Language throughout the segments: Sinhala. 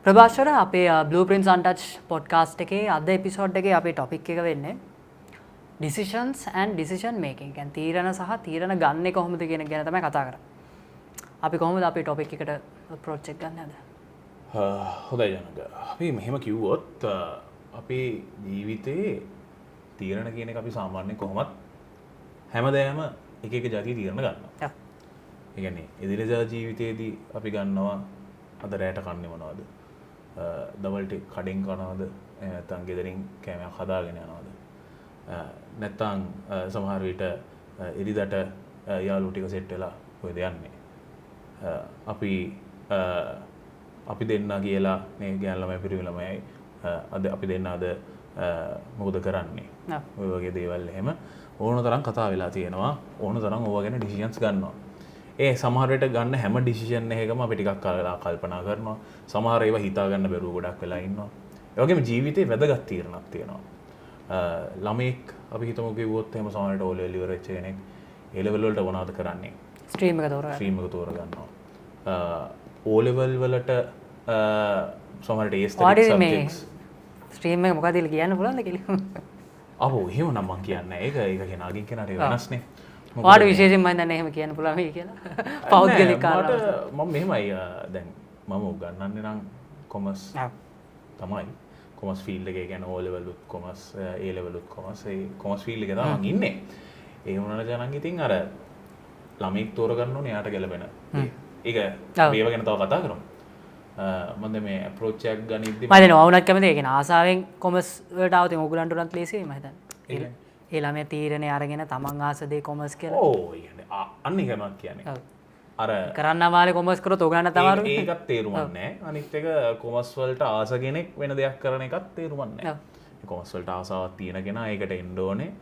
ප්‍රභාස්වර, අපේ Blueprints Untouched podcast එකේ අද එපිසෝඩ් එකේ අපේ ටොපික් එක වෙන්නේ decisions and decision making. කියන්නේ තීරණ සහ තීරණ ගන්නෙ කොහොමද කියන එක ගැන තමයි කතා කරන්නේ. අපි කොහොමද අපේ ටොපික් එකට අප්‍රෝච් එක ගන්න අද? හොඳයි ජනක. අපි මෙහෙම කිව්වොත් අපේ ජීවිතේ තීරණ කියන එක අපි සාමාන්‍යයෙන් කොහොමත් හැමදේම එක එක ජාතිය තීරණ ගන්නවා. ඒ කියන්නේ එදිනෙදා ජීවිතේදී අපි ගන්නවා අද රැට කන්නේ මොනවද? දවල්ට කඩෙන් කනවද? එහෙම නැත්නම් ගෙදරින් කෑමක් හදාගෙන යනවද? නැත්නම් සමහර විට ඉරිදට යාළුවෝ ටික සෙට් වෙලා කොහෙද යන්නේ? අපි අපි දෙන්න කියලා මේ ගෑනු ළමයි පිරිමි ළමයි අද අපි දෙන්න අද මොකද කරන්නේ? ඔය වගේ දේවල් එහෙම ඕන තරම් කතා වෙලා තියෙනවා. ඕන තරම් ඕවා ගැන ඩිසිෂන්ස් ගන්නවා. ඒ සමහර විට ගන්න හැම ඩිසිෂන් එකකම අපි ටිකක් කල්පනා කරනවා. සමහර ඒවා හිතා ගන්න බැරුව ගොඩක් වෙලා ඉන්නවා. ඒ වගේම ජීවිතේ වැදගත් තීරණක් තියෙනවා. ළමයෙක් අපි හිතමු කිව්වොත් එහෙම සමහර විට ඕ ලෙවල් ඉවර වෙච්ච කෙනෙක් ඒ ලෙවල් වලට මොනවද කරන්නේ? ස්ට්‍රීම් එක තෝරගන්න. ස්ට්‍රීම් එක තෝරගන්නවා. ඕ ලෙවල් වලට සමහර විට ඒස්තටික් ඔයාට මේ සබ්ජෙක්ට්ස් ස්ට්‍රීම් එක මොකක්ද කියලා කියන්න පුළුවන්ද කියලා? අපෝ, එහෙම නම් මං කියන්නේ ඒක ඒක කෙනාගෙන් කෙනාට වෙනස්නේ. මොකද ඔයාට විශේෂයෙන් මම හිතන්නේ එහෙම කියන්න පුළුවන් වෙයි කියලා. පෞද්ගලික නෑ, කාරණා. මට මම මෙහෙමයි, දැන් මම උගන්වන්නේ නම් කොමර්ස් තමයි. කොමර්ස් ෆීල්ඩ් එකේ කියන්නේ ඕ ලෙවල් උත් කොමර්ස්, ඒ ලෙවල් උත් කොමර්ස්, ඒ කොමර්ස් ෆීල්ඩ් එකේ තමයි මං ඉන්නේ. ඒ වුණාට ජනන් ඉතින් අර ළමයෙක් තෝරගන්න ඕනේ එයාට ගැලපෙන දේ. ඒක අපි ඒව ගැන තව කතා කරමු. මම දැන් මේ අප්‍රෝච් එකක් ගනිද්දි මම හිතන්නේ ඔයා වුණත් කැමතියි. ඒ කියන්නේ ආසාවෙන් කොමර්ස් වලට ආවොත් ඉතින් ඔයගොල්ලන්ට උනත් ලේසියි මම හිතන්නේ. ඒ කියන්නේ? ඒ ළමයා තීරණය අරගෙන තමන් ආස දේ කොමර්ස් කියලා. ඔව්, ඒ කියන්නේ අන්න ඒක මම කියන්නේ. අර කරන්න අමාරුයි කොමර්ස් කරොත් ඔයගොල්ලන්ට අමාරුයි. ඒකත් තේරුමක් නෑ. අනිත් එක කොමර්ස් වලට ආස කෙනෙක් වෙන දෙයක් කරන එකත් තේරුමක් නෑ. කොමර්ස් වලට ආසාවක් තියෙන කෙනා ඒකට එන්න ඕනේ.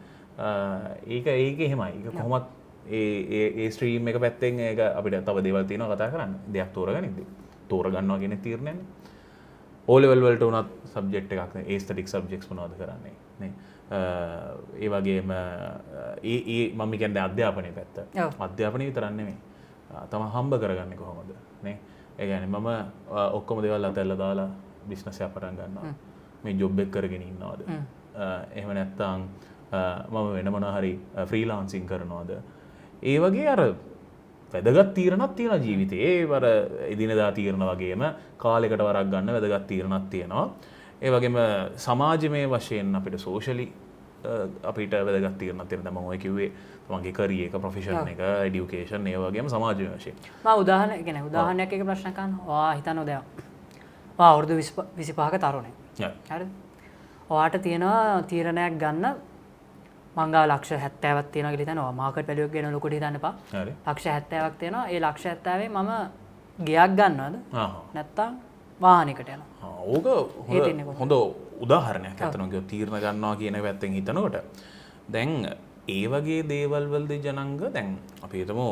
ඒක ඒක එහෙමයි. ඒක කොහොමත් ඒ ඒ ඒ ස්ට්‍රීම් එක පැත්තෙන් ඒක අපිට තව දේවල් තියෙනවා කතා කරන්න. දෙයක් තෝරගනිද්දි. තෝරගන්නවා කියන තීරණයනේ. ඕ ලෙවල් වලට වුණත් සබ්ජෙක්ට් එකක් නේ. ඒස්තටික් සබ්ජෙක්ට්ස් මොනවද කරන්නේ නේ. ඒ වගේම ඒ ඒ මම කියන්නේ අධ්‍යාපනයේ පැත්ත. අධ්‍යාපනය විතරක් නෙමෙයි. තම හම්බ කරගන්නේ කොහොමද නේ. ඒ කියන්නේ මම ඔක්කොම දේවල් අතැල්ලා දාලා බිස්නස් එකක් පටන් ගන්නවා. මේ ජොබ් එක කරගෙන ඉන්නවද? එහෙම නැත්නම් මම වෙන මොනවා හරි ෆ්‍රීලාන්සින් කරනවද? ඒ වගේ අර වැදගත් තීරණක් තියෙනවා ජීවිතේ. ඒ අර එදිනෙදා තීරණ වගේම කාලයකට වරක් ගන්න වැදගත් තීරණක් තියෙනවා. ඒ වගේම සමාජමය වශයෙන් අපිට සෝෂලි අපිට වැදගත් තීරණක් තියෙනවා. දැන් මම ඔය කිව්වේ මගේ කරියර් එක, ප්‍රොෆෙෂන් එක, එඩියුකේෂන්, ඒ වගේම සමාජමය වශයෙන්. මම උදාහරණ, කියන්නේ උදාහරණයක් එක ප්‍රශ්නයක් අහන්න. ඔයා හිතන්න දැන් ඔයා අවුරුදු 25ක තරුණයෙක්. හරිද? ඔයාට තියෙනවා තීරණයක් ගන්න මං ගාව ලක්ෂ 70ක් තියෙනවා කියලා හිතන්න. ඔයා මාකට් වැලියු එක ගැන ලොකුට හිතන්න එපා. ලක්ෂ 70ක් තියෙනවා. ඒ ලක්ෂ 70 මම ගෙයක් ගන්නවද? නැත්තම් වාහනයකට යනවා. ඕක ඒ තියන්නේ කොහොමද? හොඳ උදාහරණයක් ඇත්තටම කිව්වොත් තීරණ ගන්නවා කියන පැත්තෙන් හිතනකොට. දැන් ඒ වගේ දේවල් වලදී ජනංග දැන් අපි හිතමු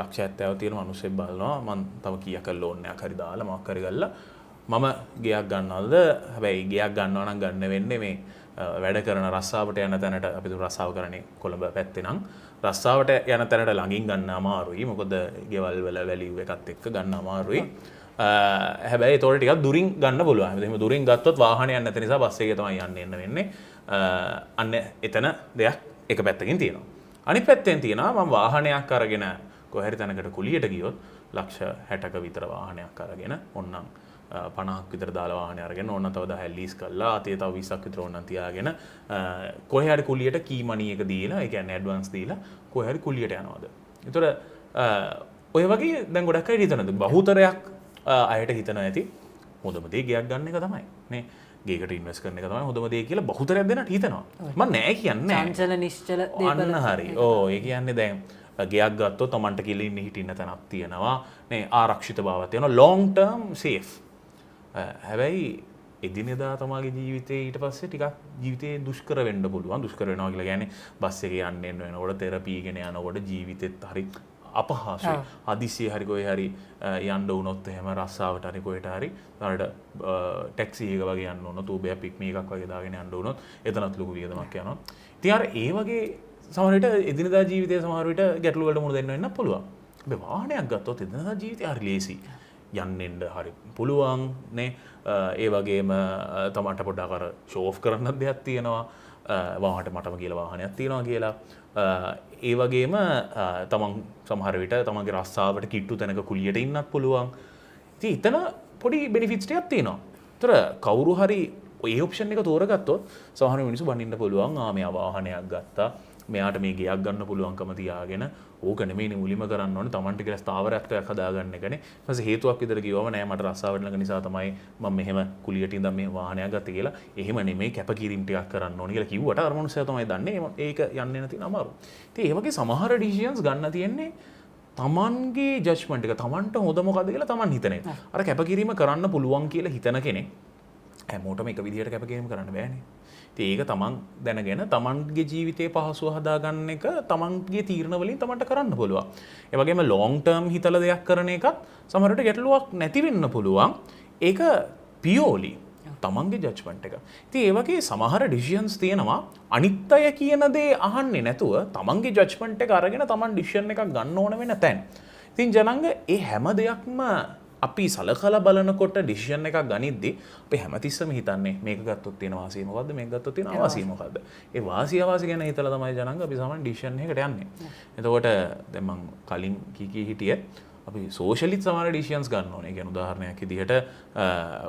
ලක්ෂ 70 තියෙන මිනිස්සෙක් බලනවා මං තව කීයක් හරි ලෝන් එකක් හරි දාලා මොකක් හරි ගල්ලා මම ගෙයක් ගන්නවද? හැබැයි ගෙයක් ගන්නවා නම් ගන්න වෙන්නේ මේ වැඩ කරන රස්සාවට යන තැනට. අපි තුරු රස්සාව කරන්නේ කොළඹ පැත්තේ නම් රස්සාවට යන තැනට ළඟින් ගන්න අමාරුයි. මොකද ගෙවල් වල වැලියු එකත් එක්ක ගන්න අමාරුයි. හැබැයි ඒතකොට ටිකක් දුරින් ගන්න පුළුවන්. හැබැයි එහෙම දුරින් ගත්තොත් වාහනයක් නැති නිසා බස් එකේ තමයි යන්න එන්න වෙන්නේ. අන්න එතන දෙයක් එක පැත්තකින් තියෙනවා. අනිත් පැත්තෙන් තියෙනවා මම වාහනයක් අරගෙන කොහේ හරි තැනකට කුලියට ගියොත් ලක්ෂ 60ක විතර වාහනයක් අරගෙන ඕන්නම් 50ක් විතර දාලා වාහනය අරගෙන ඕන්නම් තව 10 ලීස් කරලා අතේ තව 20ක් විතර ඕන්නම් තියාගෙන කොහේ හරි කුලියට කී මනි එක දීලා, ඒ කියන්නේ ඇඩ්වාන්ස් දීලා කොහේ හරි කුලියට යනවාද? ඒතර ඔය වගේ දැන් ගොඩක් අය හිතනද බහුතරයක් අයට හිතනවා ඇති හොඳම දේ ගෙයක් ගන්න එක තමයි නේ. ගෙයකට ඉන්වෙස්ට් කරන එක තමයි හොඳම දේ කියලා බහුතරයක් දෙනාට හිතනවා. මං නෑ කියන්නේ නෑ. චංචල නිශ්චල දේපල. අන්න හරි. ඔව්, ඒ කියන්නේ දැන් ගෙයක් ගත්තොත් තමන්ට කියලා ඉන්න හිටින්න තැනක් තියෙනවා නේ, ආරක්ෂිත භාවයක් තියෙනවා, ලොං ටර්ම් සේෆ්. හැබැයි එදිනෙදා තමාගේ ජීවිතේ ඊට පස්සේ ටිකක් ජීවිතේ දුෂ්කර වෙන්න පුළුවන්. දුෂ්කර වෙනවා කියලා කියන්නේ බස් එකේ යන්න එන්න වෙනකොට, තෙරපි ගෙන යනකොට ජීවිතෙත් හරි අපහසුයි. හදිසියෙ හරි කොහේ හරි යන්න වුණොත් එහෙම රස්සාවට හරි කොහෙට හරි අරට ටැක්සි එක වගේ යන්න වුණොත්, ඌබර් පික් මී එකක් වගේ දාගෙන යන්න වුණොත් එතනත් ලොකු වියදමක් යනවා. ඉතින් අර ඒ වගේ සමහර විට එදිනෙදා ජීවිතයේ සමහර විට ගැටලු වලට මුහුණ දෙන්න වෙන්නත් පුළුවන්. හැබැයි වාහනයක් ගත්තොත් එදිනෙදා ජීවිතය හරි ලේසි. යන්න එන්න හරි පුළුවන් නේ. ඒ වගේම තමන්ට පොඩ්ඩක් අර ෂෝ ඔෆ් කරන්නත් දෙයක් තියෙනවා. වාහනට මටම කියලා වාහනයක් තියෙනවා කියලා. ඒ වගේම තමන් සමහර විට තමන්ගේ රස්සාවට කිට්ටු තැනක කුලියට ඉන්නත් පුළුවන්. ඉතින් එතන පොඩි බෙනිෆිට්ස් ටිකක් තියෙනවා. ඒතර කවුරු හරි ඒ ඔප්ෂන් එක තෝරගත්තොත් සමහර මිනිස්සු බනින්න පුළුවන්. ආ, මෙයා වාහනයක් ගත්තා, මෙයාට මේ ගෙයක් ගන්න පුළුවන්කම තියාගෙන ඕක නෙමෙයිනේ මුලින්ම කරන්න ඕනේ, තමන්ට කියලා ස්ථාවරත්වයක් හදාගන්න එකනේ. ඊට පස්සේ හේතුවක් විතර කිව්වම නෑ මට රස්සාවට ළඟ නිසා තමයි මම මෙහෙම කුලියට ඉඳන් මේ වාහනයක් ගත්තේ කියලා. එහෙම නෙමෙයි, කැපකිරීම ටිකක් කරන්න ඕනේ කියලා කිව්වට අර මනුස්සයා තමයි දන්නේ ඒක යන්නේ නැති අමාරු. ඉතින් ඒ වගේ සමහර ඩිසිෂන්ස් ගන්න තියෙන්නේ තමන්ගේ ජජ්මන්ට් එක, තමන්ට හොඳ මොකද්ද කියලා තමන් හිතන එක. අර කැපකිරීම කරන්න පුළුවන් කියලා හිතන කෙනෙක් හැමෝටම එක විදිහට කැපකිරීම කරන්න බෑනේ. ඉතින් ඒක තමන් දැනගෙන තමන්ගේ ජීවිතේ පහසුව හදාගන්න එක තමන්ගේ තීරණ වලින් තමන්ට කරන්න පුළුවන්. ඒ වගේම ලොං ටර්ම් හිතලා දෙයක් කරන එකත් සමහර විට ගැටලුවක් නැති වෙන්න පුළුවන්. ඒක පියෝලි තමන්ගේ ජජ්මන්ට් එක. ඉතින් ඒ වගේ සමහර ඩිසිෂන්ස් තියෙනවා අනිත් අය කියන දේ අහන්නේ නැතුව තමන්ගේ ජජ්මන්ට් එක අරගෙන තමන් ඩිසිෂන් එකක් ගන්න ඕන වෙන තැන්. ඉතින් ජනංග, ඒ හැම දෙයක්ම අපි සලකලා බලනකොට ඩිසිෂන් එකක් ගනිද්දි අපි හැමතිස්සෙම හිතන්නේ මේක ගත්තොත් තියෙන වාසිය මොකද්ද, මේක ගත්තොත් තියෙන අවාසිය මොකද්ද. ඒ වාසිය අවාසි ගැන හිතලා තමයි ජනංග අපි සාමාන්‍ය ඩිසිෂන් එකකට යන්නේ. එතකොට දැන් මං කලින් කී කී හිටියේ අපි සෝෂලිත් සමහර ඩිසිෂන්ස් ගන්න ඕනේ. ඒ කියන්නේ උදාහරණයක් විදිහට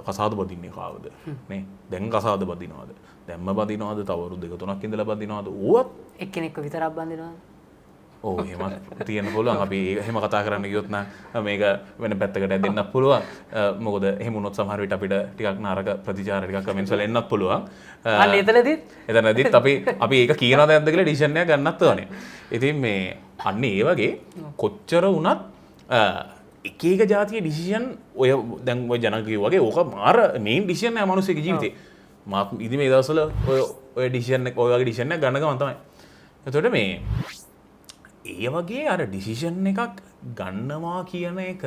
කසාද බඳින්නේ කාවද නේ? දැන් කසාද බඳිනවද? දැම්ම බඳිනවද? තව අවුරුදු දෙක තුනක් ඉඳලා බඳිනවද? ඕවත් එක්කෙනෙක්ව විතරක් බඳිනවද? ඔව්, එහෙමත් තියෙන්න පුළුවන්. අපි එහෙම කතා කරන්න ගියොත් නම් මේක වෙන පැත්තකට ඇදෙන්නත් පුළුවන්. මොකද එහෙම වුණොත් සමහර විට අපිට ටිකක් නරක ප්‍රතිචාර ටිකක් කමෙන්ට්ස් වල එන්නත් පුළුවන්. අන්න එතනදිත් එතනදිත් අපි අපි ඒක කියනවද නැද්ද කියලා ඩිසිෂන් එකක් ගන්නත් ඕනේ. ඉතින් මේ අන්න ඒ වගේ කොච්චර වුණත් එක එක ජාතියේ ඩිසිෂන්, ඔය දැන් ඔය ජනක කිව්වා වගේ ඕක මාර මේන් ඩිසිෂන් එක මිනිස්සුගේ ජීවිතේ. මාත් ඉතින් මේ දවස්වල ඔය ඔය ඩිසිෂන් එක, ඔය වගේ ඩිසිෂන් එකක් ගන්න ගමන් තමයි. එතකොට මේ ඒ වගේ අර ඩිසිෂන් එකක් ගන්නවා කියන එක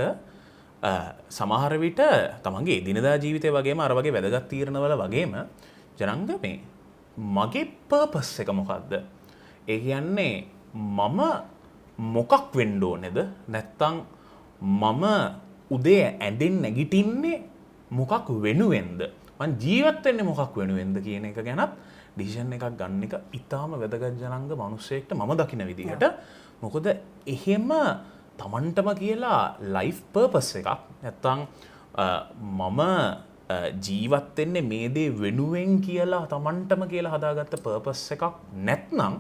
සමහර විට තමන්ගේ එදිනදා ජීවිතය වගේම අර වගේ වැදගත් තීරණවල වගේම ජනංග, මේ මගේ පර්පස් එක මොකද්ද? ඒ කියන්නේ මම මොකක් වෙන්න ඕනේද? නැත්තම් මම උදේ ඇඳෙන් නැගිටින්නේ මොකක් වෙනුවෙන්ද? මං ජීවත් වෙන්නේ මොකක් වෙනුවෙන්ද කියන එක ගැනත් ඩිසිෂන් එකක් ගන්න එක ඉතාම වැදගත් ජනංග, මිනිස්සෙක්ට මම දකින විදිහට. මොකද එහෙම තමන්ටම කියලා ලයිෆ් පර්පස් එකක් නැත්තම් මම ජීවත් වෙන්නේ මේ දේ වෙනුවෙන් කියලා තමන්ටම කියලා හදාගත්ත පර්පස් එකක් නැත්නම්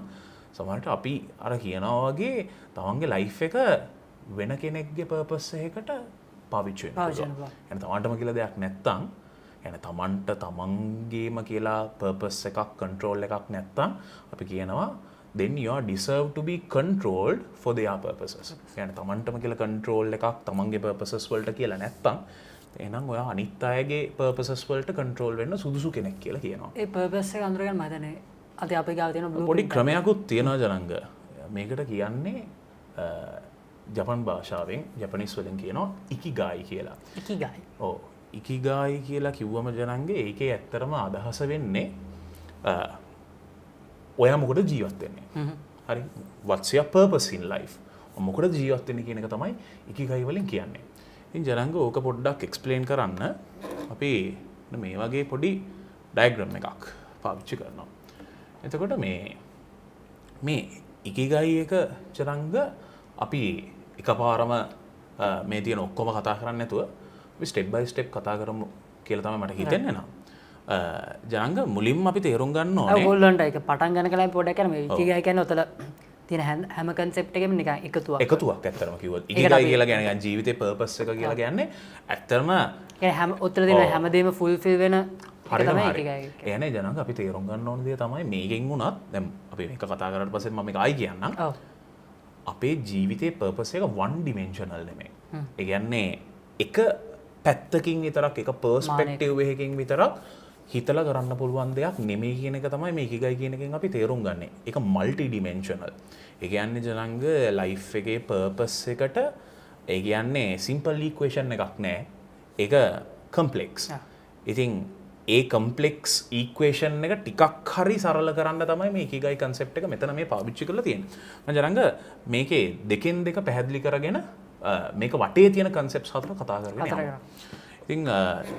සමහරවිට අපි අර කියනවා වගේ තමන්ගේ ලයිෆ් එක වෙන කෙනෙක්ගේ පර්පස් එකකට පාවිච්චි වෙන්න පාවිච්චි පුළුවන්. වෙන්න පුළුවන්. يعني තමන්ටම කියලා දෙයක් නැත්තම්, يعني තමන්ට තමන්ගේම කියලා පර්පස් එකක්, කන්ට්‍රෝල් එකක් නැත්තම් අපි කියනවා then you are deserve to be controlled for their purposes. يعني තමන්ටම කියලා කන්ට්‍රෝල් එකක් තමන්ගේ පර්පසස් වලට කියලා නැත්තම් එහෙනම් ඔයා අනිත් අයගේ පර්පසස් වලට කන්ට්‍රෝල් වෙන්න සුදුසු කෙනෙක් කියලා කියනවා. ඒ පර්පස් එක අඳුරගන්න මම හිතන්නේ අද අපේ ගාව තියෙන බ්ලූ පොඩි ක්‍රමයකුත් තියෙනවා ජනංග. මේකට කියන්නේ ජපන් භාෂාවෙන්, ජපනිස් වලින් කියනවා ඉකිගායි කියලා. ඉකිගායි. ඔව්. ඉකිගායි කියලා කිව්වම ජනංගේ ඒකේ ඇත්තටම අදහස වෙන්නේ ඔයා මොකටද ජීවත් වෙන්නේ? හරි. What's your purpose in life? මොකටද ජීවත් වෙන්නේ කියන එක තමයි ඉකිගායි වලින් කියන්නේ. ඉතින් ජනංග, ඕක පොඩ්ඩක් එක්ස්ප්ලේන් කරන්න අපි මේ වගේ පොඩි ඩයග්‍රෑම් එකක් පාවිච්චි කරනවා. එතකොට මේ මේ ඉකිගයි එක ජනංග, අපි එකපාරම මේ තියෙන ඔක්කොම කතා කරන්නේ නැතුව අපි ස්ටෙප් බයි ස්ටෙප් කතා කරමු කියලා තමයි මට හිතෙන්නේ නම්. ජනංග, මුලින්ම අපි තේරුම් ගන්න ඕනේ ඔයගොල්ලන්ට ඒක පටන් ගන්න කලින් පොඩ්ඩක් කියන්න, මේ ඉකිගයි කියන්නේ ඔතල තියෙන හැම හැම කන්සෙප්ට් එකෙම නිකන් එකතුවක්. එකතුවක් ඇත්තටම කිව්වොත්. ඉකිගයි කියලා කියන්නේ නිකන් ජීවිතේ පර්පස් එක කියලා කියන්නේ ඇත්තටම කියන්නේ හැම ඔතල තියෙන හැමදේම ෆුල්ෆිල් වෙන එක හරියටම තමයි හරි. ඉකිගයි. ඒ කියන්නේ ජනංග, අපි තේරුම් ගන්න ඕන දේ තමයි මේකෙන් වුණත් දැන් අපි මේක කතා කරාට පස්සේ මම මේක ආයි කියන්නම්. අපේ ජීවිතේ පර්පස් එක වන් ඩිමෙන්ෂනල් නෙමෙයි. ඒ කියන්නේ එක පැත්තකින් විතරක්, එක පර්ස්පෙක්ටිව් එකකින් විතරක් හිතලා කරන්න පුළුවන් දෙයක් නෙමෙයි කියන එක තමයි මේ ඉකිගයි කියන එකෙන් අපි තේරුම් ගන්නෙ. ඒක මල්ටි ඩිමෙන්ෂනල්. ඒ කියන්නේ ජනංග, ලයිෆ් එකේ පර්පස් එකට ඒ කියන්නේ සිම්පල් ඉක්වේෂන් එකක් නෑ. ඒක කම්ප්ලෙක්ස්. ඉතින් ඒ කම්ප්ලෙක්ස් ඉක්වේෂන් එක ටිකක් හරි සරල කරන්න තමයි මේ ඉකිගයි කන්සෙප්ට් එක මෙතන මේ පාවිච්චි කරලා තියෙන්නේ. මම ජනංග මේකේ දෙකෙන් දෙක පැහැදිලි කරගෙන මේක වටේ තියෙන කන්සෙප්ට්ස් හතර කතා කරගෙන හතර යමු. ඉතින්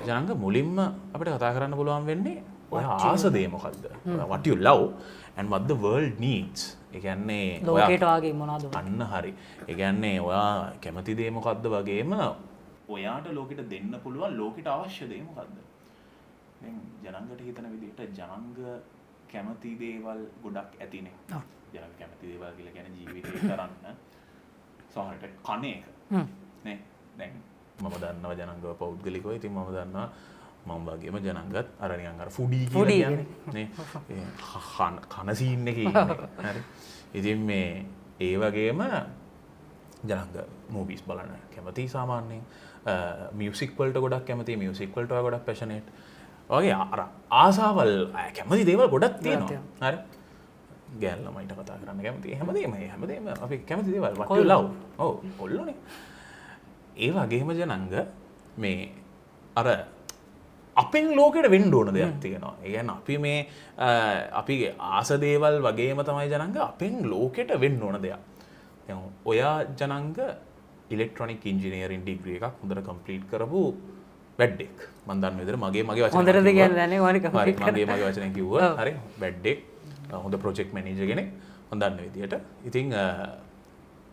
ජනංග, මුලින්ම අපිට කතා කරන්න පුළුවන් වෙන්නේ ඔයා ආස දේ මොකද්ද? What you love and what the world needs. ඒ කියන්නේ ඔයා ලෝකයට වාගේ මොනවද ඕනේ? අන්න හරි. ඒ කියන්නේ ඔයා කැමති දේ මොකද්ද වගේම ඔයාට ලෝකෙට දෙන්න පුළුවන් ලෝකෙට අවශ්‍ය දේ මොකද්ද? දැන් ජනංගට හිතන විදිහට ජනංග කැමති දේවල් ගොඩක් ඇතිනේ. ජනංග කැමති දේවල් කියලා කියන්නේ ජීවිතේ කරන්න සමහරට කන එක. නේ? දැන් මම දන්නවා ජනංගව පෞද්ගලිකව. ඉතින් මම දන්නවා මම වගේම ජනංගත් අර නිකන් අර ෆුඩී කියලා ෆුඩී. කියන්නේ නේ. ඒ කන කන සීන් එකේ ඉන්නේ. හරි. ඉතින් මේ ඒ වගේම ජනංග මූවිස් බලන්න කැමති සාමාන්‍යයෙන්. මියුසික් වලට ගොඩක් කැමති, මියුසික් වලට ඔයා ගොඩක් පැෂනේට්. වගේ අර ආසාවල් කැමති දේවල් ගොඩක් තියෙනවා. හරි. ගෑල් ළමයිට කතා කරන්න කැමති. හැමදේම හැමදේම අපි කැමති දේවල්, what you love. ඔව්, කොල්ලෝනේ. ඒ වගේම ජනංග, මේ අර අපෙන් ලෝකෙට වෙන්න ඕන දෙයක් තියෙනවා. ඒ කියන්නේ අපි මේ අපි ආස දේවල් වගේම තමයි ජනංග අපෙන් ලෝකෙට වෙන්න ඕන දෙයක්. දැන් ඔයා ජනංග ඉලෙක්ට්‍රොනික ඉංජිනේරින් ඩිග්‍රී එකක් හොඳට කම්ප්ලීට් කරපු වැඩ්ඩෙක්. මං දන්න විදිහට මගේ මගේ වචන හොඳටද කිව්වා. කියන්නේ දැනේ ඔයානේ හරි, කම්ප්ලීට්. මගේ මගේ වචනෙන් කිව්වා. හරි, වැඩ්ඩෙක්, හොඳ ප්‍රොජෙක්ට් මැනේජර් කෙනෙක් මං දන්න විදිහට. ඉතින්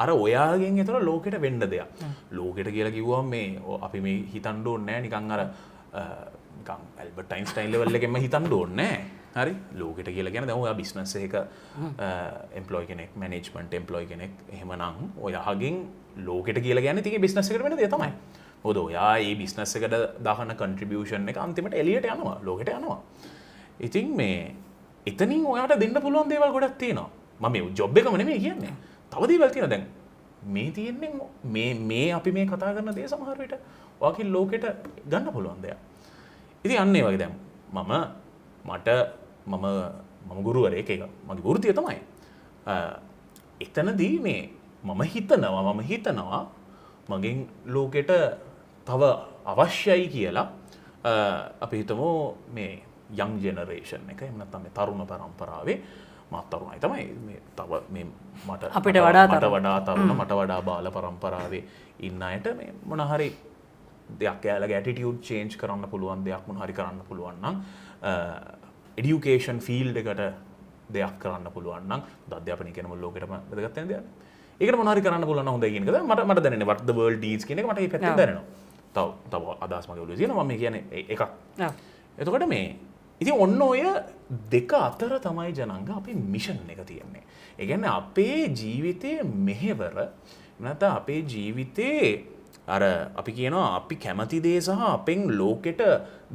අර ඔයාගෙන් ඒතර ලෝකෙට වෙන්න දෙයක්. ලෝකෙට කියලා කිව්වම මේ අපි මේ හිතන්න ඕනේ නෑ නිකන් අර නිකන් ඇල්බර්ට් අයින්ස්ටයින් ලෙවල් එකෙන්ම හිතන්න ඕනේ නෑ. හරි, ලෝකෙට කියලා කියන්නේ දැන් ඔයා බිස්නස් එකක එම්ප්ලොයි කෙනෙක්, මැනේජ්මන්ට් එම්ප්ලොයි කෙනෙක් එහෙමනම් ඔයාගෙන් ලෝකෙට කියලා කියන්නේ ඉතින් ඒ බිස්නස් එකට වෙන දේ තමයි. මොකද ඔයා ඒ බිස්නස් එකට දාන කන්ට්‍රිබියුෂන් එක අන්තිමට එළියට යනවා, ලෝකෙට යනවා. ඉතින් මේ එතනින් ඔයාට දෙන්න පුළුවන් දේවල් ගොඩක් තියෙනවා. මම මේ ජොබ් එකම නෙමෙයි කියන්නේ. තව දේවල් තියෙනවා. දැන් මේ තියෙන්නේ මේ මේ අපි මේ කතා කරන දේ සමහර විට ඔයාගේ ලෝකෙට ගන්න පුළුවන් දෙයක්. ඉතින් අන්න ඒ වගේ දැන් මම මට මම මම ගුරුවරයෙක්, ඒක මගේ වෘත්තිය තමයි. එතනදී මේ මම හිතනවා මගෙන් ලෝකෙට තව අවශ්‍යයි කියලා අපි හිතමු මේ යං ජෙනරේෂන් එක, එහෙම නැත්නම් මේ තරුණ පරම්පරාවේ, මාත් තරුණයි තමයි, මේ තව මේ මට අපිට වඩා මට වඩා තරුණ, මට වඩා බාල පරම්පරාවේ ඉන්න අයට මේ මොන හරි දෙයක් එයාලගේ ඇටිටියුඩ් චේන්ජ් කරන්න පුළුවන් දෙයක් මොන හරි කරන්න පුළුවන් නම්, එඩියුකේෂන් ෆීල්ඩ් එකට දෙයක් කරන්න පුළුවන් නම්, අධ්‍යාපනය කියන මුළු ලෝකෙටම වැදගත් වෙන දෙයක්. ඒකට මොන හරි කරන්න පුළුවන් නම් හොඳයි කියන එක තමයි මට දැනෙන්නේ. What the world needs කියන එක මට මේ පැත්තෙන් දැනෙනවා. තව තව අදහස් මගේ ඔළුවේ තියෙනවා. මම මේ කියන්නේ එකක්. එතකොට මේ ඉතින් ඔන්න ඔය දෙක අතර තමයි ජනංග අපේ මිෂන් එක තියෙන්නේ. ඒ කියන්නේ අපේ ජීවිතයේ මෙහෙවර නැත්නම් අපේ ජීවිතේ අර අපි කියනවා අපි කැමති දේ සහ අපෙන් ලෝකෙට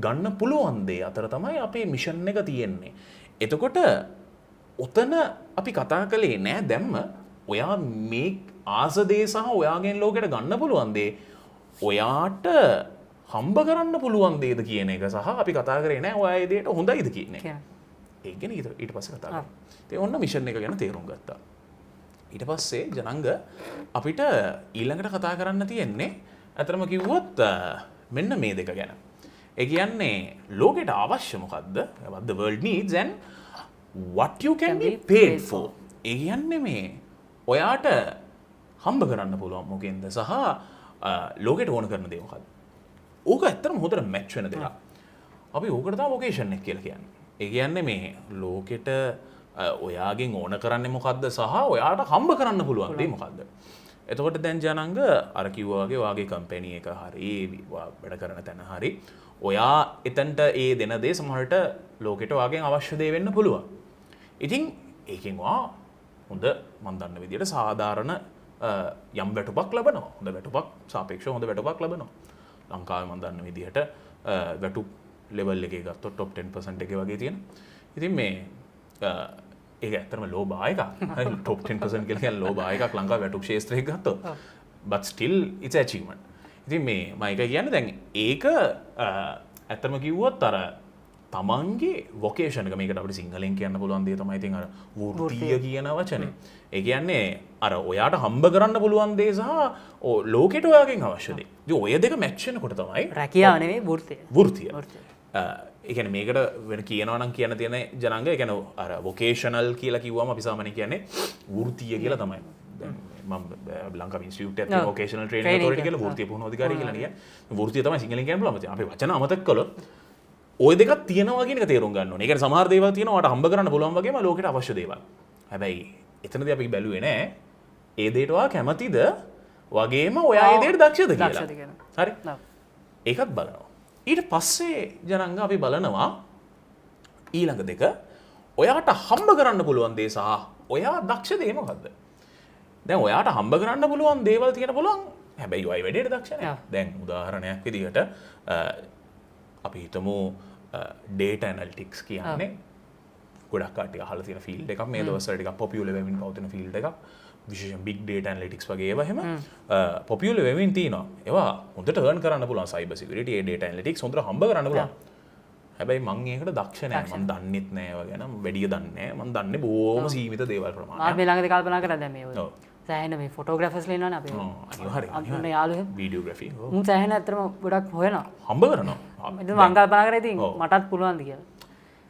ගන්න පුළුවන් දේ අතර තමයි අපේ මිෂන් එක තියෙන්නේ. එතකොට ඔතන අපි කතා කළේ නෑ දැම්ම ඔයා මේ ආස දේ සහ ඔයාගෙන් ලෝකෙට ගන්න පුළුවන් දේ ඔයාට හම්බ කරන්න පුළුවන් දේද කියන එක සහ අපි කතා කරේ නෑ ඔයා ඒ දේට හොඳයිද කියන එක. කියන. ඒක ගැන ඊට ඊට පස්සේ කතා කරමු. ඉතින් ඔන්න මිෂන් එක ගැන තේරුම් ගත්තා. ඊට පස්සේ ජනංග අපිට ඊළඟට කතා කරන්න තියෙන්නේ ඇත්තටම කිව්වොත් මෙන්න මේ දෙක ගැන. ඒ කියන්නේ ලෝකෙට අවශ්‍ය මොකද්ද? What the world needs and what you can be paid for. ඒ කියන්නේ මේ ඔයාට හම්බ කරන්න පුළුවන් මොකෙන්ද සහ ලෝකෙට ඕන කරන දේ මොකද්ද? ඕක ඇත්තටම හොඳට මැච් වෙන දෙයක්. අපි ඕකට තමයි වොකේෂන් එක කියලා කියන්නේ. ඒ කියන්නේ මේ ලෝකෙට ඔයාගෙන් ඕන කරන්නේ මොකද්ද සහ ඔයාට හම්බ කරන්න පුළුවන් දේ මොකද්ද? එතකොට දැන් ජනංග අර කිව්වා වගේ ඔයාගේ කම්පැනි එක හරි ඔයා වැඩ කරන තැන හරි ඔයා එතනට ඒ දෙන දේ සමහරට ලෝකෙට ඔයාගෙන් අවශ්‍ය දේ වෙන්න පුළුවන්. ඉතින් ඒකෙන් ඔයා හොඳ මන් දන්න විදියට සාධාරණ යම් වැටුපක් ලබනවා. හොඳ වැටුපක්, සාපේක්ෂව හොඳ වැටුපක් ලබනවා. ලංකාවේ මන් දන්න විදියට වැටුප් ලෙවල් එකේ ගත්තොත් ටොප් 10% එකේ වගේ තියෙන. ඉතින් මේ ඒක ඇත්තටම ලෝ බාර් එකක්. හරි, ටොප් 10% කියලා කියන්නේ ලෝ බාර් එකක් ලංකාවේ වැටුප් ක්ෂේත්‍රයක ගත්තොත්. But still it's achievement. ඉතින් මේ මම ඒක කියන්නේ දැන් ඒක ඇත්තටම කිව්වොත් අර තමන්ගේ වොකේෂන් එක, මේකට අපිට සිංහලෙන් කියන්න පුළුවන් දේ තමයි ඉතින් අර වෘත්තීය කියන වචනේ. ඒ කියන්නේ අර ඔයාට හම්බ කරන්න පුළුවන් දේ සහ ලෝකෙට ඔයාගෙන් අවශ්‍ය දේ. ඉතින් ඔය දෙක මැච් වෙනකොට තමයි රැකියාව නෙවෙයි, වෘත්තිය. වෘත්තිය. වෘත්තිය. ඒ කියන්නේ මේකට වෙන කියනවා නම් කියන්න තියෙන ජනංග, ඒ කියන්නේ අර වොකේෂනල් කියලා කිව්වම අපි සාමාන්‍යයෙන් කියන්නේ වෘත්තීය කියලා තමයි. දැන් මම ලංකාවේ ඉන්ස්ටිටියුට් එකක් තියෙනවා වොකේෂනල් ට්‍රේනින් ඔතොරිටි කියලා, වෘත්තීය පුහුණු අධිකාරිය කියලා කියන්නේ. වෘත්තීය තමයි සිංහලෙන් කියන්න පුළුවන්. අපි වචන අමතක කළොත් ඔය දෙකක් තියෙනවා කියන එක තේරුම් ගන්න ඕනේ. ඒ කියන්නේ සමහර දේවල් තියෙනවා ඔයාලට හම්බ කරන්න පුළුවන් වගේම ලෝකෙට අවශ්‍ය දේවල්. හැබැයි එතනදී අපි බැලුවේ නෑ ඒ දෙයට ඔයා කැමතිද වගේම ඔයා ඒ දෙයට දක්ෂද කියලා. හරි? ඒකත් බලනවා. ඊට පස්සේ ජනංග අපි බලනවා ඊළඟ දෙක ඔයාට හම්බ කරන්න පුළුවන් දේ සහ ඔයා දක්ෂ දේ මොකද්ද? දැන් ඔයාට හම්බ කරන්න පුළුවන් දේවල් තියෙන පුළුවන්. හැබැයි ඔය වැඩේට දක්ෂ නෑ. දැන් උදාහරණයක් විදිහට අපි හිතමු ඩේටා ඇනලිටික්ස් කියන්නේ ගොඩක් කට්ටිය අහලා තියෙන ෆීල්ඩ් එකක්. මේ දවස්වල ටිකක් පොපියුලර් වෙමින් පවතින ෆීල්ඩ් එකක්. විශේෂයෙන් බිග් ඩේටා ඇනලිටික්ස් වගේ ඒවා එහෙම පොපියුලර් වෙමින් තියෙනවා. ඒවා හොඳට අර්න් කරන්න පුළුවන්. සයිබර් සිකියුරිටි, ඒ ඩේටා ඇනලිටික්ස් හොඳට හම්බ කරන්න පුළුවන්. හැබැයි මං ඒකට දක්ෂ නෑ. මං දන්නෙත් නෑ ඒවා ගැන. වැඩිය දන්නේ නෑ. මං දන්නේ බොහොම සීමිත දේවල් ප්‍රමාණයක්. මාත් මේ ළඟදී කල්පනා කරා දැන් මේ ඔය සෑහෙන මේ ෆොටෝග්‍රැෆර්ස්ලා ඉන්නවනේ අපේ. අනිවාර්යයෙන්. යාළුවෝ එහෙම. වීඩියෝග්‍රැෆි. ඔව්. මුන් සෑහෙන ඇත්තටම ගොඩක් හොයනවා. හම්බ කරනවා. ඉතින් මං කල්පනා කරා ඉතින් මටත් පුළුවන්ද කියලා.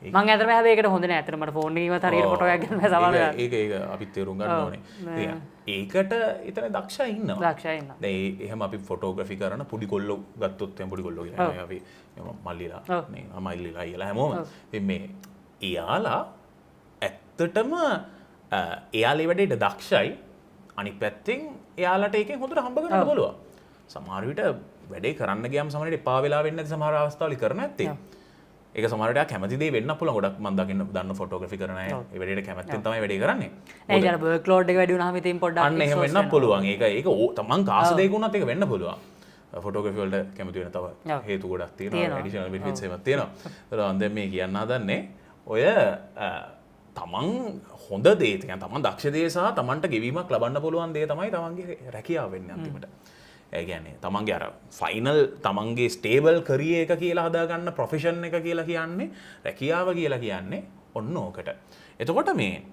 මං ඇත්තටම හැබැයි ඒකට හොඳ නෑ. ඇත්තටම මට ෆෝන් එකකින්වත් හරියට ෆොටෝ එකක් ගන්න බෑ සමහර වෙලාවට. ඒක ඒක අපිත් තේරුම් ගන්න ඕනේ. ඒකට එතන දක්ෂයි ඉන්නවා. දක්ෂයි ඉන්නවා. දැන් එහෙම අපි ෆොටෝග්‍රැෆි කරන පොඩි කොල්ලෝ ගත්තොත් එහෙම පොඩි කොල්ලෝ කියන්නේ අපි මල්ලිලා නේ මල්ලිලා අයියලා හැමෝම. ඉතින් මේ එයාලා ඇත්තටම එයාලා ඒ වැඩේට දක්ෂයි. අනිත් පැත්තෙන් එයාලට ඒකෙන් හොඳට හම්බ කරන්න පුළුවන්. සමහර විට වැඩේ කරන්න ගියාම සමහර විට එපා වෙලා වෙන්නේ නැති සමහර අවස්ථාවල කරන ඇත්තේ. ඒක සමහර විට කැමති දේ වෙන්න පුළුවන්. ගොඩක් මම දකින්න දන්න ෆොටෝග්‍රැෆි කරන අය ඒ වැඩේට කැමැත්තෙන් තමයි වැඩේ කරන්නේ. ඒ කියන්නේ වර්ක් ලෝඩ් එක වැඩි වුණාම ඉතින් පොඩ්ඩක් අන්න එහෙම වෙන්නත් පුළුවන්. ඒක ඒක තමන් කාස දෙයක වුණත් ඒක වෙන්න පුළුවන්. ෆොටෝග්‍රැෆි වලට කැමති වෙන තව හේතු ගොඩක් තියෙනවා. ඇඩිෂනල් බෙනිෆිට්ස් එහෙමත් තියෙනවා. ඒතර මම දැන් මේ කියන්න හදන්නේ ඔය තමන් හොඳ දේ, කියන්නේ තමන් දක්ෂ දේ සහ තමන්ට ගෙවීමක් ලබන්න පුළුවන් දේ තමයි තමන්ගේ රැකියාව වෙන්නේ අන්තිමට. ඒ කියන්නේ තමන්ගේ අර ෆයිනල් තමන්ගේ ස්ටේබල් කරියර් එක කියලා හදාගන්න ප්‍රොෆෙෂන් එක කියලා කියන්නේ රැකියාව කියලා කියන්නේ ඔන්න ඕකට. එතකොට මේ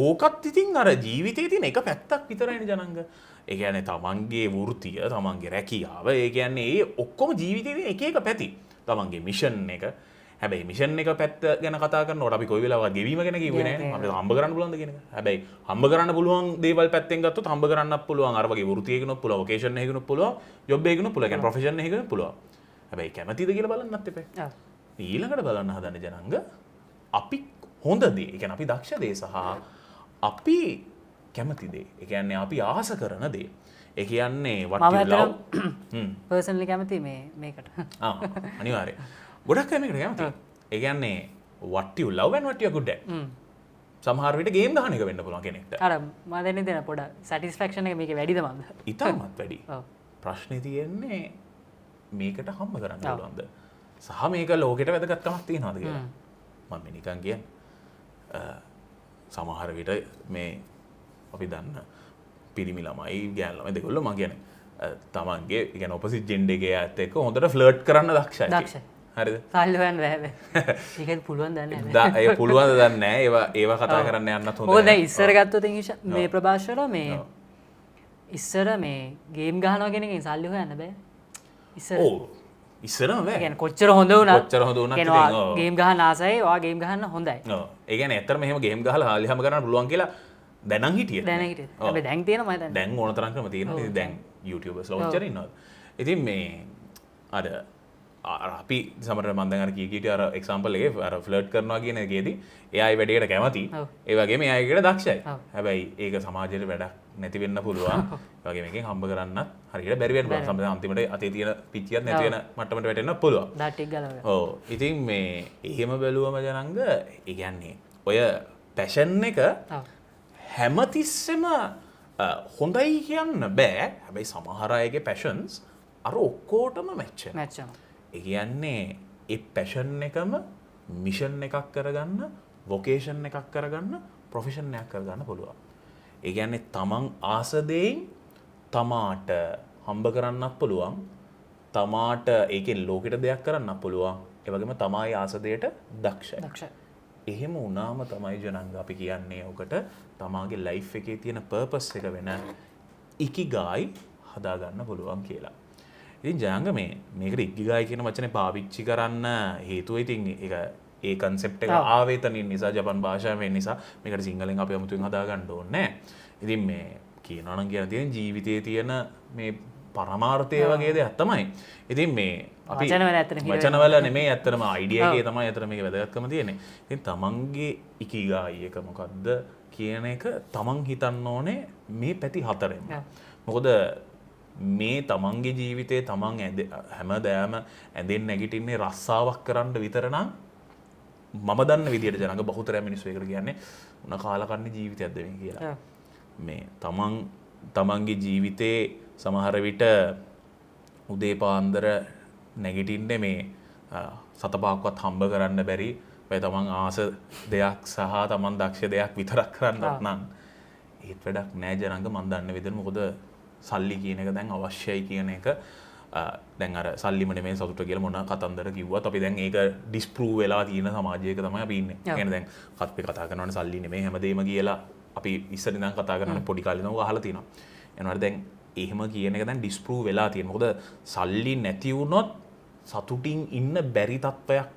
ඕකත් ඉතින් අර ජීවිතේ තියෙන එක පැත්තක් විතරයිනේ ජනංග. ඒ කියන්නේ තමන්ගේ වෘත්තිය, තමන්ගේ රැකියාව, ඒ කියන්නේ ඒ ඔක්කොම ජීවිතේ තියෙන එක එක පැති. තමන්ගේ මිෂන් එක. හැබැයි මිෂන් එක පැත්ත ගැන කතා කරනකොට අපි කොයි වෙලාවකවත් ගෙවීම ගැන කිව්වේ නෑනේ. අපිට හම්බ කරන්න පුළුවන්ද කියන එක. හැබැයි හම්බ කරන්න පුළුවන් දේවල් පැත්තෙන් ගත්තොත් හම්බ කරන්නත් පුළුවන්. අර වගේ වෘත්තියකිනුත් පුළුවන්, වොකේෂන් එකකිනුත් පුළුවන්, ජොබ් එකකිනුත් පුළුවන්. ඒ කියන්නේ ප්‍රොෆෙෂන් එකකිනුත් පුළුවන්. හැබැයි කැමතිද කියලා බලන්නත් එපා. ඊළඟට බලන්න හදන ජනංග අපි හොඳ දේ, ඒ කියන්නේ අපි දක්ෂ දේ සහ අපි කැමති දේ. ඒ කියන්නේ අපි ආස කරන දේ. ඒ කියන්නේ what you love. Personally කැමති මේකට. අනිවාර්යයෙන්. ගොඩක් අය මේකට කැමතියි. ඒ කියන්නේ what you love and what you are good at. සමහර විට ගේම් ගහන එක වෙන්න පුළුවන් කෙනෙක්ට. අර මම දැන් හිතෙන පොඩ සැටිස්ෆැක්ෂන් එක මේකේ වැඩිද මන්ද? ඉතාමත් වැඩි. ප්‍රශ්නේ තියෙන්නේ මේකට හම්බ කරන්න පුළුවන්ද? සහ මේක ලෝකෙට වැදගත්කමක් තියනවද කියලා. මම මේ නිකන් කියන්නේ. සමහර විට මේ අපි දන්න පිරිමි ළමයි ගෑනු ළමයි දෙකොල්ලෝ මං කියන්නේ තමන්ගේ ඒ කියන්නේ ඔපොසිට් ජෙන්ඩර් එකේ අයත් එක්ක හොඳට ෆ්ලර්ට් කරන්න දක්ෂයි. දක්ෂයි. හරිද? සල්ලි හොයන්න බෑ බෑ. ඒක පුළුවන් දන්නේ නෑ. ඒ පුළුවන් දන්නේ නෑ. ඒවා කතා කරන්න යන්නත් හොඳ මොකද නෑ. දැන් ඉස්සර ගත්තොත් මේ ප්‍රභාෂර මේ ඉස්සර මේ ගේම් ගහනවා කියන එකෙන් සල්ලි හොයන්න බෑ. ඉස්සර. ඔව්. ඉස්සරම බෑ. ඒ කියන්නේ කොච්චර හොඳ වුණත් කොච්චර හොඳ වුණත් කියන්නේ ඉතින් ඔව්. ගේම් ගහන්න ආසයි, ඔයා ගේම් ගහන්න හොඳයි. ඔව්. ඒ කියන්නේ ඇත්තටම එහෙම ගේම් ගහලා සල්ලි හම්බ කරන්න පුළුවන් කියලා දැනන් හිටියෙත් දැනන් නෑ. හිටියෙත්. ඔව්. හැබැයි දැන් තියෙනවා මම හිතන්නේ. දැන් ඕන තරම් ක්‍රම තියෙනවා. ඉතින් දැන් YouTubers ලා ඔච්චර ඉන්නවා. ඉතින් මේ අර අපි සමහරවිට මම දැන් අර කී කීටි අර එක්සැම්පල් එකේ අර ෆ්ලර්ට් කරනවා කියන එකේදී එයා ඒ වැඩේට කැමති. ඒ වගේම එයා ඒකට දක්ෂයි. හැබැයි ඒක සමාජයට වැඩක් නැති වෙන්න පුළුවන්. ඒ වගේම එකෙන් හම්බ කරන්නත් හරියට බැරි වෙන්න පුළුවන්. සමහරවිට අන්තිමට අතේ තියෙන පිච්චියත් නැති වෙන මට්ටමට වැටෙන්නත් පුළුවන්. දා ටික ගලවගන්න. ඔව්. ඉතින් මේ එහෙම බැලුවම ජනංග ඒ කියන්නේ ඔය පැෂන් එක හැමතිස්සෙම හොඳයි කියන්න බෑ. හැබැයි සමහර අයගේ පැෂන්ස් අර ඔක්කොටම මැච් වෙනවා. මැච් වෙනවා. ඒ කියන්නේ ඒ පැෂන් එකම මිෂන් එකක් කරගන්න, වොකේෂන් එකක් කරගන්න, ප්‍රොෆෙෂන් එකක් කරගන්න පුළුවන්. ඒ කියන්නේ තමන් ආස දෙයින් තමාට හම්බ කරන්නත් පුළුවන්, තමාට ඒකෙන් ලෝකෙට දෙයක් කරන්නත් පුළුවන්, ඒ වගේම තමායි ආස දෙයට දක්ෂයි. දක්ෂයි. එහෙම වුණාම තමයි ජනංග අපි කියන්නේ ඔකට තමාගේ ලයිෆ් එකේ තියෙන පර්පස් එක වෙන ඉකිගායි හදාගන්න පුළුවන් කියලා. ඉතින් ජනංග මේකට ඉකිගායි කියන වචනේ පාවිච්චි කරන්න හේතුව ඉතින් ඒක ඒ කන්සෙප්ට් එක ආවේ එතනින් නිසා, ජපන් භාෂාවෙන් නිසා මේකට සිංහලෙන් අපි අමුතුවෙන් හදාගන්න ඕනේ නෑ. ඉතින් මේ කියනවා නම් කියන්න තියෙන ජීවිතයේ තියෙන මේ පරමාර්ථය වගේ දෙයක් තමයි. ඉතින් මේ අපි වචනවල ඇත්තටම හිර වචනවල නෙමෙයි, ඇත්තටම අයිඩියා එකේ තමයි ඇත්තටම මේකේ වැදගත්කම තියෙන්නේ. ඉතින් තමන්ගේ ඉකිගායි එක මොකද්ද කියන එක තමන් හිතන්න ඕනේ මේ පැති හතරෙන්ම. මොකද මේ තමන්ගේ ජීවිතේ තමන් හැමදාම ඇඳෙන් නැගිටින්නේ රස්සාවක් කරන්න විතර නම් මම දන්න විදියට ජනක බහුතරය මිනිස්සු ඒකට කියන්නේ උන කාලකන්ණි ජීවිතයක්ද මේ කියලා. මේ තමන්ගේ ජීවිතේ සමහර විට උදේ පාන්දර නැගිටින්නේ මේ සත පහක්වත් හම්බ කරන්න බැරි, ඔය තමන් ආස දෙයක් සහ තමන් දක්ෂ දෙයක් විතරක් කරන්නත් නම් ඒත් වැඩක් නෑ ජනංග මං දන්න විදිහට. මොකද සල්ලි කියන එක දැන් අවශ්‍යයි කියන එක, දැන් අර සල්ලිම නෙමෙයි සතුට කියලා මොන කතන්දර කිව්වත් අපි දැන් ඒක ඩිස්ප්‍රූව් වෙලා තියෙන සමාජයක තමයි අපි ඉන්නේ. ඒ කියන්නේ දැන් අපි කතා කරනවනේ සල්ලි නෙමෙයි හැමදේම කියලා අපි ඉස්සර ඉඳන් කතා කරනවනේ, පොඩි කාලේ ඉඳන් ඔක අහලා තියෙනවා. එනවාට දැන් එහෙම කියන එක දැන් ඩිස්ප්‍රූව් වෙලා තියෙනවා. මොකද සල්ලි නැති වුණොත් සතුටින් ඉන්න බැරි තත්ත්වයක්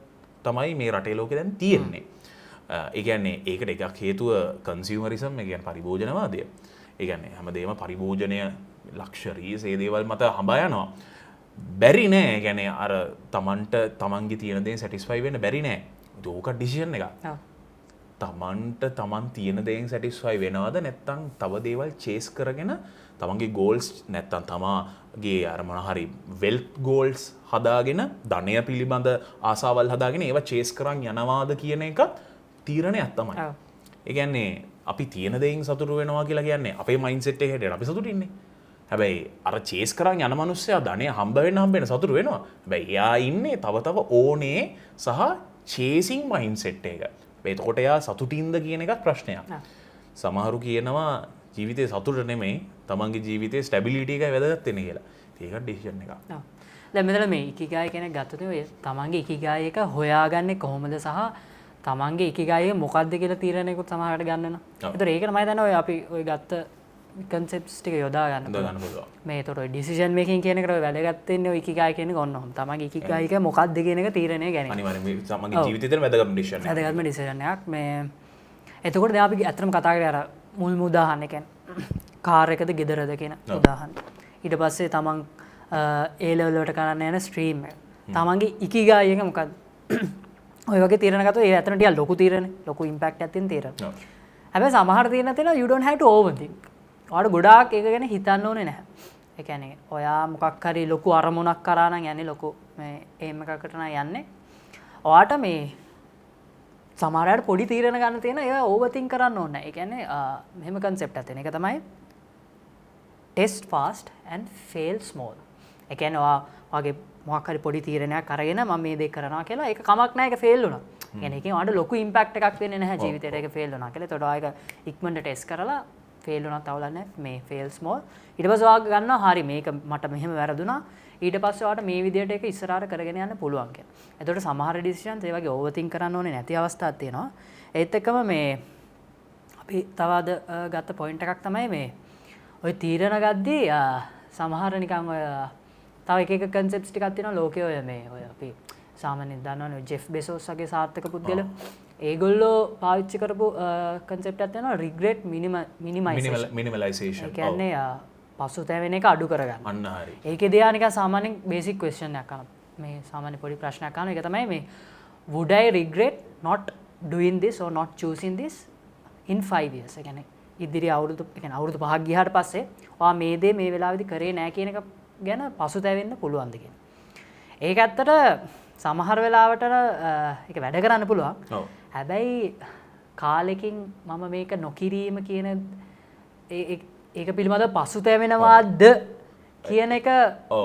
තමයි මේ රටේ ලෝකේ දැන් තියෙන්නේ. ඒ කියන්නේ ඒකට එකක් හේතුව කන්සියුමරිසම්, ඒ කියන්නේ පරිභෝජනවාදය. ඒ කියන්නේ හැමදේම පරිභෝජනය, ලක්ෂරීස් ඒ දේවල් මත හඹා යනවා. බැරි නෑ. ඒ කියන්නේ අර තමන්ට තමන්ගේ තියෙන දේ සැටිස්ෆයි වෙන්න බැරි නෑ. ඒක ඕක ඩිසිෂන් එකක්. තමන්ට තමන් තියෙන දේෙන් සැටිස්ෆයි වෙනවද නැත්නම් තව දේවල් චේස් කරගෙන තමන්ගේ ගෝල්ස් නැත්නම් තමාගේ අර මොන හරි වෙල්ත් ගෝල්ස් හදාගෙන ධනය පිළිබඳ ආසාවල් හදාගෙන ඒවා චේස් කරන් යනවාද කියන එකත් තීරණයක් තමයි. ඒ කියන්නේ අපි තියෙන දෙයින් සතුටු වෙනවා කියලා කියන්නේ අපේ මයින්ඩ්සෙට් එක හැටියට අපි සතුටින් ඉන්නේ. හැබැයි අර චේස් කරන් යන මනුස්සයා ධනය හම්බ වෙන්න හම්බ වෙන සතුටු වෙනවා. හැබැයි එයා ඉන්නේ තව තව ඕනේ සහ චේසිං මයින්ඩ්සෙට් එක. එතකොට එයා සතුටින්ද කියන එකත් ප්‍රශ්නයක්. සමහරු කියනවා ජීවිතේ සතුට නෙමෙයි තමන්ගේ ජීවිතේ ස්ටැබිලිටි එකයි වැදගත් වෙන්නේ කියලා. ඉතින් ඒකත් ඩිසිෂන් එකක්. දැන් මෙතන මේ ඉකිගායි කෙනෙක් ගත්තොත් ඔය තමන්ගේ ඉකිගායි එක හොයාගන්නේ කොහොමද සහ තමන්ගේ ඉකිගායි එක මොකද්ද කියලා තීරණයකුත් සමහරකට ගන්න වෙනවා. ඒතර ඒක තමයි දැන් ඔය අපි ඔය ගත්ත කන්සෙප්ට්ස් ටික යොදා ගන්න යොදා ගන්න පුළුවන්. මේ ඒතර ඔය ඩිසිෂන් මේකින් කියන එකට ඔය වැදගත් වෙන්නේ ඔය ඉකිගායි කියන එක ඔන්න ඔහොම. තමන්ගේ ඉකිගායි එක මොකද්ද කියන එක තීරණය ගැනීම. අනිවාර්යයෙන් මේ තමන්ගේ ජීවිතේ තියෙන වැදගත්ම ඩිසිෂන් එක. වැදගත්ම ඩිසිෂන් එකක්. මේ එතකොට දැන් අපි ඇත්තටම කතා කරේ අර මුල්ම උදාහරණ, ඒ කියන්නේ කාර් එකද ගෙදරද කියන උදාහරණ. ඊට පස්සේ තමන් ඒ ලෙවල් වලට කරන්න යන ස්ට්‍රීම් එක. තමන්ගේ ඉකිගායි එක මොකද්ද? ඔය වගේ තීරණ ගත්තොත් ඒ ඇත්තටම ටිකක් ලොකු තීරණ, ලොකු ඉම්පැක්ට් එකක් තියෙන තීරණ. හැබැයි සමහර තීරණ තියෙනවා you don't have to overthink. ඔයාලට ගොඩාක් ඒක ගැන හිතන්න ඕනේ නැහැ. ඒ කියන්නේ ඔයා මොකක් හරි ලොකු අරමුණක් කරා නම් යන්නේ, ලොකු මේ එම් එකකට නම් යන්නේ. ඔයාට මේ සමහර අයට පොඩි තීරණ ගන්න තියෙන ඒවා ඕවර්තින්ක් කරන්න ඕනේ නැහැ. ඒ කියන්නේ මෙහෙම කන්සෙප්ට් එකක් තියෙන. ඒක තමයි test fast and fail small. ඒ කියන්නේ ඔයා ඔයාගේ මොකක් හරි පොඩි තීරණයක් අරගෙන මම මේ දේ කරනවා කියලා ඒක කමක් නැහැ, ඒක ෆේල් වුණා. ඒ කියන්නේ ඒකෙන් ඔයාට ලොකු ඉම්පැක්ට් එකක් වෙන්නේ නැහැ ජීවිතේට ඒක ෆේල් වුණා කියලා. ඒතකොට ඔයා ඒක ඉක්මනට ටෙස්ට් කරලා ෆේල් වුණත් අවුලක් නැහැ, මේ ෆේල් ස්මෝල්. ඊට පස්සේ ඔයා ගන්නවා හරි මේක මට මෙහෙම වැරදුනා. ඊට පස්සේ ඔයාට මේ විදියට ඒක ඉස්සරහට කරගෙන යන්න පුළුවන් කියලා. එතකොට සමහර ඩිසිෂන්ස් ඒ වගේ ඕවර්තින්ක් කරන්න ඕනේ නැති අවස්ථාවක් තියෙනවා. ඒත් එක්කම මේ අපි තව අද ගත්ත පොයින්ට් එකක් තමයි මේ ඔය තීරණ ගද්දී සමහර නිකන් ඔය තව එක එක කන්සෙප්ට්ස් ටිකක් තියෙනවා ලෝකේ. ඔය මේ ඔය අපි සාමාන්‍යයෙන් දන්නවනේ ඔය ජෙෆ් බෙසෝස් වගේ සාර්ථක පුද්ගලයෝ. ඒගොල්ලෝ පාවිච්චි කරපු කන්සෙප්ට් එකක් තියෙනවා රිග්‍රෙට් මිනිමයිසේෂන්. මිනිමලයිසේෂන්. ඒ කියන්නේ පසුතැවෙන එක අඩු කරගන්න. අන්න හරි. ඒකේ දිහා නිකන් සාමාන්‍යයෙන් බේසික් ක්වෙස්චන් එකක් අහනවා. මේ සාමාන්‍ය පොඩි ප්‍රශ්නයක් අහනවා. ඒක තමයි මේ would I regret not doing this or not choosing this in 5 years? ඒ කියන්නේ ඉදිරි අවුරුදු, ඒ කියන්නේ අවුරුදු 5ක් ගියාට පස්සේ ඔයා මේ දේ මේ වෙලාවේදී කරේ නෑ කියන එක ගැන පසුතැවෙන්න පුළුවන්ද කියන. ඒක ඇත්තට සමහර වෙලාවට ඒක වැඩ කරන්න පුළුවන්. හැබැයි කාලෙකින් මම මේක නොකිරීම කියන ඒක පිළිබඳව පසුතැවෙනවාද කියන එක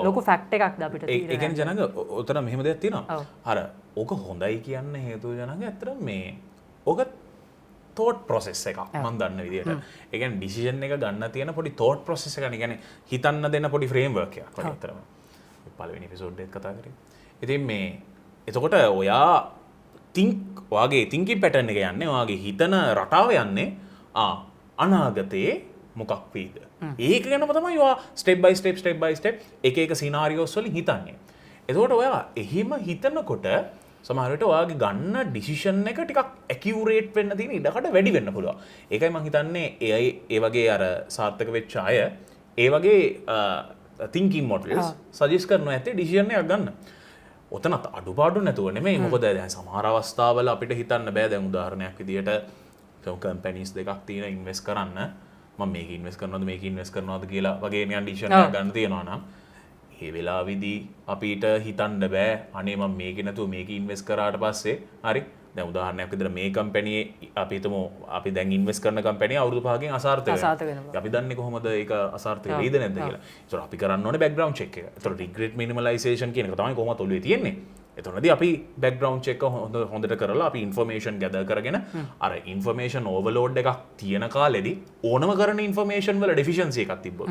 ලොකු ෆැක්ට් එකක්ද අපිට ඒ තීරණය කියන්නේ ජනක ඔතන මෙහෙම දෙයක් තියෙනවා. අර ඕක හොඳයි කියන්න හේතුව ජනක ඇත්තටම මේ ඕක තෝට් ප්‍රොසෙස් එකක් මං දන්න විදියට. ඒ කියන්නේ ඩිසිෂන් එක ගන්න තියෙන පොඩි තෝට් ප්‍රොසෙස් එකක් නේ. ඒ කියන්නේ හිතන්න දෙන පොඩි ෆ්‍රේම්වර්ක් එකක් වගේ ඇත්තටම. පළවෙනි එපිසෝඩ් එකත් කතා කරේ. ඉතින් මේ එතකොට ඔයා තින්ක් ඔයාගේ තින්කින් පැටර්න් එක යන්නේ, ඔයාගේ හිතන රටාව යන්නේ අනාගතයේ මොකක් වෙයිද? ඒක ගැනම තමයි ඔයා ස්ටෙප් බයි ස්ටෙප් ස්ටෙප් බයි ස්ටෙප් එක එක සිනාරියෝස් වලින් හිතන්නේ. එතකොට ඔයා එහෙම හිතනකොට සමහර විට ඔයාගේ ගන්න ඩිසිෂන් එක ටිකක් ඇකියුරේට් වෙන්න තියෙන ඉඩකඩ වැඩි වෙන්න පුළුවන්. ඒකයි මං හිතන්නේ ඒ ඒ වගේ අර සාර්ථක වෙච්ච අය ඒ වගේ තින්කින් මොඩල්ස් සජෙස්ට් කරනවා ඇත්තේ ඩිසිෂන් එකක් ගන්න. ඔතනත් අඩුපාඩු නැතුව නෙමෙයි. මොකද දැන් සමහර අවස්ථාවල අපිට හිතන්න බෑ. දැන් උදාහරණයක් විදියට කම්පැනිස් දෙකක් තියෙන ඉන්වෙස්ට් කරන්න, මම මේක ඉන්වෙස්ට් කරනවද මේක ඉන්වෙස්ට් කරනවද කියලා වගේ නිකන් ඩිසිෂන් එකක් ගන්න තියෙනවා නම් ඒ වෙලාවේදී අපිට හිතන්න බෑ අනේ මම මේක නැතුව මේක ඉන්වෙස්ට් කරාට පස්සේ හරි. දැන් උදාහරණයක් විදිහට මේ කම්පැනි අපි හිතමු අපි දැන් ඉන්වෙස්ට් කරන කම්පැනි අවුරුදු 5කින් අසාර්ථක වෙනවා. අපි දන්නේ කොහොමද ඒක අසාර්ථක වෙයිද නැද්ද කියලා. ඒතර අපි කරන්න ඕනේ බෑග්ග්‍රවුන්ඩ් චෙක් එක. ඒතර රිග්‍රෙට් මිනිමලයිසේෂන් කියන එක තමයි කොහොමද ඔළුවේ තියෙන්නේ. එතනදී අපි බෑග්ග්‍රවුන්ඩ් චෙක් එක හොඳට කරලා අපි ඉන්ෆර්මේෂන් ගැදර් කරගෙන අර ඉන්ෆර්මේෂන් ඕවර්ලෝඩ් එකක් තියෙන කාලෙදි ඕනම කරන ඉන්ෆර්මේෂන් වල ඩෙෆිෂියන්සි එකක් තිබ්බොත්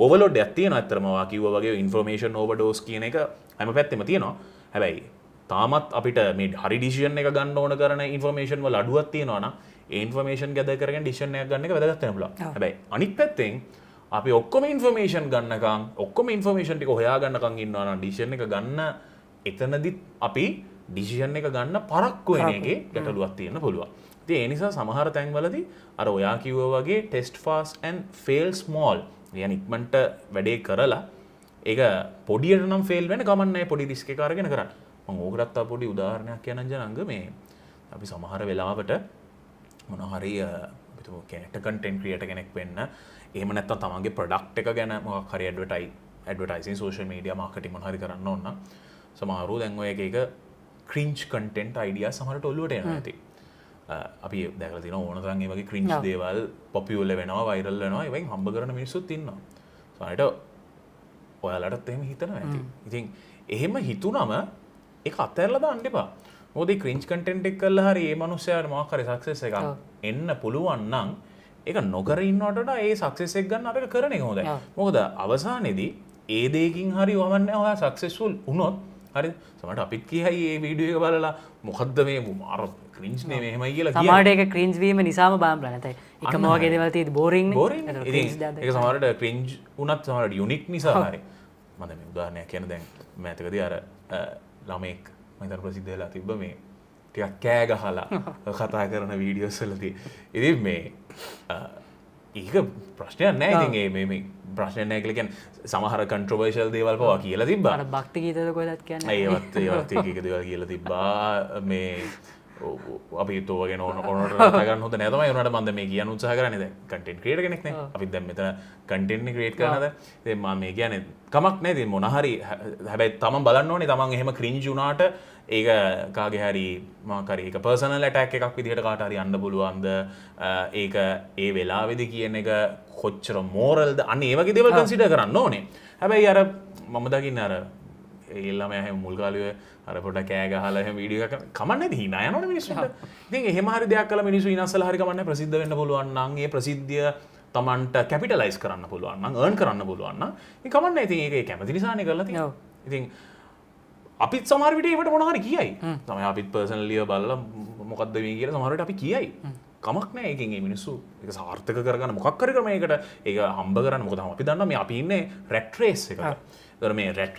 ඕවර්ලෝඩ් එකක් තියෙනවා. ඇත්තටම ඔයා කිව්වා වගේ ඉන්ෆර්මේෂන් ඕවර්ඩෝස් කියන එක හැම පැත්තෙම තියෙනවා. හැබැයි තාමත් අපිට මේ හරි ඩිසිෂන් එක ගන්න ඕන කරන ඉන්ෆර්මේෂන් වල අඩුවක් තියෙනවා නම් ඒ ඉන්ෆර්මේෂන් ගැදර් කරගෙන ඩිසිෂන් එකක් ගන්න එක වැදගත් වෙන්න පුළුවන්. හැබැයි අනිත් පැත්තෙන් අපි ඔක්කොම ඉන්ෆර්මේෂන් ගන්නකම් ඔක්කොම ඉන්ෆර්මේෂන් ටික හොයා ගන්නකම් ඉන්නවා නම් ඩිසිෂන් එක ගන්න එතනදිත් අපි ඩිසිෂන් එක ගන්න පරක්කු වෙන එකේ ගැටලුවක් තියෙන්න පුළුවන්. ඉතින් ඒ නිසා සමහර තැන්වලදී අර ඔයා කිව්වා වගේ test fast and fail small. يعني ඉක්මනට වැඩේ කරලා ඒක පොඩියට නම් ෆේල් වෙන්න කමක් නැහැ, පොඩි රිස්ක් එක අරගෙන කරන්න. මම ඕකටත් තව පොඩි උදාහරණයක් කියන්නම් ජනංග. මේ අපි සමහර වෙලාවට මොන හරි අපි හිතමු කෙනෙක්ට කන්ටෙන්ට් ක්‍රියේටර් කෙනෙක් වෙන්න, එහෙම නැත්නම් තමන්ගේ ප්‍රොඩක්ට් එක ගැන මොකක් හරි ඇඩ්වර්ටයිසින් සෝෂල් මීඩියා මාකටිං මොන හරි කරන්න ඕන නම් සමහරව දැන් ඔය එක එක ක්‍රින්ජ් කන්ටෙන්ට් අයිඩියා සමහරට ඔළුවට එනවා ඇති. අපි දැකලා තියෙනවා ඕන තරම් ඒ වගේ ක්‍රින්ජ් දේවල් පොපියුලර් වෙනවා, වෛරල් වෙනවා, ඒ වගේ හම්බ කරන මිනිස්සුත් ඉන්නවා. සමහරට ඔයාලටත් එහෙම හිතනවා ඇති. ඉතින් එහෙම හිතුනම ඒක අත්හැරලා දාන්න එපා. මොකද මේ ක්‍රින්ජ් කන්ටෙන්ට් එක කරලා හරි ඒ මනුස්සයාට මොකක් හරි සක්සස් එකක් එන්න පුළුවන් නම් ඒක නොකර ඉන්නවට වඩා ඒ සක්සස් එක ගන්න අරක කරන එක හොඳයි. මොකද අවසානයේදී ඒ දෙයකින් හරි වමන්නේ ඔයා සක්සස්ෆුල් වුණොත් හරි සමහරට අපිත් කියයි මේ වීඩියෝ එක බලලා මොකද්ද මේ අර ක්‍රින්ජ් නේ මෙහෙමයි කියලා කියයි. සමහරට ඒක ක්‍රින්ජ් වීම නිසාම බලන්න බෑ. නැත්නම් එකම වගේ දේවල් තියෙද්දි බෝරින් නේ. බෝරින්. එතකොට ඉතින් ක්‍රින්ජ් දෙයක් ඒක සමහරට ක්‍රින්ජ් වුණත් සමහරට යුනික් නිසා හරි. මම දැන් මේ උදාහරණයක් කියන්න, දැන් මෑතකදී අර ළමෙක් මම හිතන ප්‍රසිද්ධ වෙලා තිබ්බ මේ ටිකක් කෑ ගහලා කතා කරන වීඩියෝස් වලදී. ඉතින් මේ ඒක ප්‍රශ්නයක් නෑ. ඉතින් ඒ මේ මේ ප්‍රශ්නයක් නෑ කියලා කියන්නේ සමහර කන්ට්‍රොවර්ෂල් දේවල් පවා කියලා තිබ්බා. අර භක්ති ගීතද කොහෙදත් කියන්නේ. ඒවත් ඒවත් එක එක දේවල් කියලා තිබ්බා. මේ අපි තෝ වගේ ඕන ඕනට කතා කරන්න හොඳ නෑ තමයි. ඒ වුණාට මම දැන් මේ කියන්න උත්සාහ කරන්නේ දැන් කන්ටෙන්ට් ක්‍රියේටර් කෙනෙක් නේ. අපි දැන් මෙතන කන්ටෙන්ට් නේ ක්‍රියේට් කරන හදන්නේ. ඉතින් මම මේ කියන්නේ කමක් නෑ. ඉතින් මොන හරි හැබැයි තමන් බලන්න ඕනේ තමන් එහෙම ක්‍රින්ජ් වුණාට ඒක කාගේ හරි මොකක් හරි ඒක පර්සනල් ඇටැක් එකක් විදිහට කාට හරි යන්න පුළුවන්ද, ඒක ඒ වෙලාවේදී කියන එක කොච්චර මෝරල්ද, අන්න ඒ වගේ දේවල් කන්සිඩර් කරන්න ඕනේ. හැබැයි අර මම දකින්නේ අර ඒ ළමයා එහෙම මුල් කාලේ ඔය අර පොඩක් කෑ ගහලා එහෙම වීඩියෝ එකක් කමක් නැති හිනා යනවනේ මිනිස්සුන්ට. ඉතින් එහෙම හරි දෙයක් කළා මිනිස්සු හිනස්සලා හරි කමක් නැහැ, ප්‍රසිද්ධ වෙන්න පුළුවන් නම් ඒ ප්‍රසිද්ධිය තමන්ට කැපිටලයිස් කරන්න පුළුවන් නම් අර්න් කරන්න පුළුවන් නම් ඉතින් කමක් නැහැ. ඉතින් ඒක ඒ කැමති නිසානේ කරලා තියෙන්නේ. ඉතින් අපිත් සමහර විට ඒවට මොන හරි කියයි. තමයි අපිත් පර්සනලි බලලා මොකද්ද මේ කියලා සමහර විට අපි කියයි. කමක් නැහැ. ඒකෙන් මේ මිනිස්සු ඒක සාර්ථක කරගන්න මොකක් හරි ක්‍රමයකට ඒක හම්බ කරන්න. මොකද අපි දන්නවා මේ අපි ඉන්නේ රැට් රේස් එකක. ඒතර මේ රැට්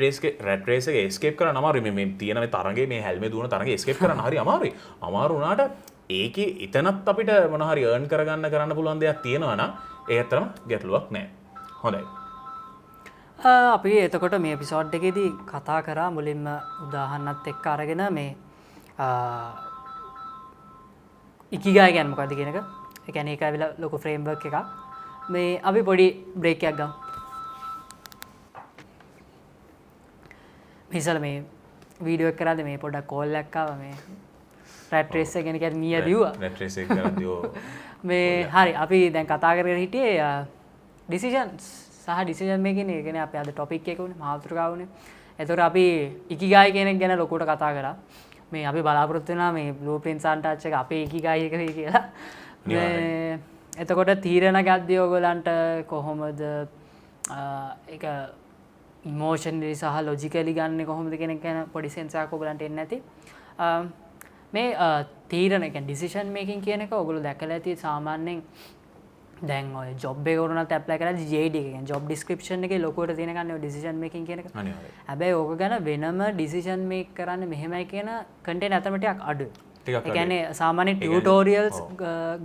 රේස් එක එස්කේප් කරන්න අමාරුයි. මේ තියෙන මේ තරඟේ මේ හැල්මේ දුවන තරඟේ එස්කේප් කරන්න හරි අමාරුයි. අමාරු වුණාට ඒකේ එතනත් අපිට මොන හරි අර්න් කරගන්න කරන්න පුළුවන් දෙයක් තියෙනවා නම් ඒ ඇත්තටම ගැටලුවක් නෑ. හොඳයි. අපි එතකොට මේ එපිසෝඩ් එකේදී කතා කරා මුලින්ම උදාහරණත් එක්ක අරගෙන මේ ඉකිගායි කියන්නේ මොකද්ද කියන එක. ඒ කියන්නේ ඒක ඇවිල්ලා ලොකු ෆ්‍රේම්වර්ක් එකක්. මේ අපි පොඩි බ්‍රේක් එකක් ගමු. මේ ඉස්සෙල්ලා මේ වීඩියෝ එක කරද්දී මේ පොඩ්ඩක් කෝල් එකක් ආවා මේ රැට් රේස් එක ගැන කියන්නේ මීයා දිව්වා. රැට් රේස් එක කරද්දී ඔව්. මේ හරි අපි දැන් කතා කරගෙන හිටියේ ඩිසිෂන්ස් සහ ඩිසිෂන් මේකින්. ඒ කියන්නේ අපේ අද ටොපික් එක උනේ මාතෘකාව උනේ. එතකොට අපි ඉකිගායි කියන එක ගැන ලොකුවට කතා කරා. මේ අපි බලාපොරොත්තු වෙනවා මේ බ්ලූ ප්‍රින්ට්ස් අන්ටච් එක අපේ ඉකිගායි එක වෙයි කියලා. මේ එතකොට තීරණ ගද්දී ඔයගොල්ලන්ට කොහොමද ඒක ඉමෝෂනලි සහ ලොජිකලි ගන්නෙ කොහොමද කියන එක ගැන පොඩි සෙන්ස් එකක් ඔයගොල්ලන්ට එන්නේ නැති. මේ තීරණ, ඒ කියන්නේ ඩිසිෂන් මේකින් කියන එක ඔයගොල්ලෝ දැකලා ඇති සාමාන්‍යයෙන් දැන් ඔය ජොබ් එක වුණත් ඇප්ලයි කරලා JD එක කියන්නේ ජොබ් ඩිස්ක්‍රිප්ෂන් එකේ ලොකුවට තියෙන ගන්න ඔය ඩිසිෂන් මේකින් කියන එක. හැබැයි ඕක ගැන වෙනම ඩිසිෂන් මේක් කරන්න මෙහෙමයි කියන කන්ටෙන්ට් අතරම ටිකක් අඩුයි. ටිකක් ඒ කියන්නේ සාමාන්‍ය ටියුටෝරියල්ස්